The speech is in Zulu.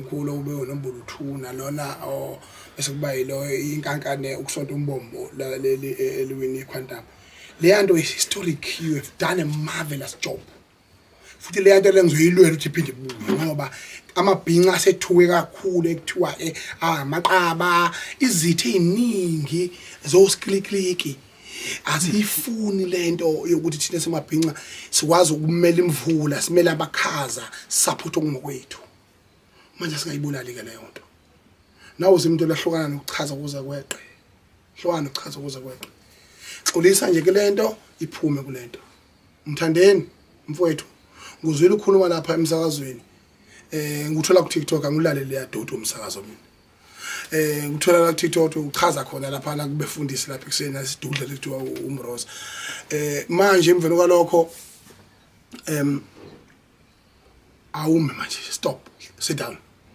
Mkhulu ube unombolo 2 nalona bese kuba yilo inkankane ukusonta umbombo leli eliwini quantum. Leya nto is historic. You have done a marvelous job. Futhi leya nto le ngizoyilwela ukuthi iphinde ibuye, ngoba amabhinca asethuke kakhulu ekuthiwa amaqaba, izitha eziningi zosiklikliki asiyifuni lento yokuthi thina simabhinca sikwazi ukumela imvula, simele abakhaza, support okungokwethu. Manje singayibulali ke leyo nto. Nawe umuntu lahlukana nokuchaza kuze kweqe, hlukana nokuchaza kuze kweqe. Xolisa nje kulento, iphume kulento. Mthandeni mfowethu, nguzwile ukukhuluma lapha emsakazweni, nguthola ku TikTok, angulalele yadodo umsakazo mina. Ngithola la ku TikTok uchaza khona lapha la kubefundisi lapha ekuseni asidudla lethiwa umrosa. Manje emveni kwalokho awume manje, stop, sit down.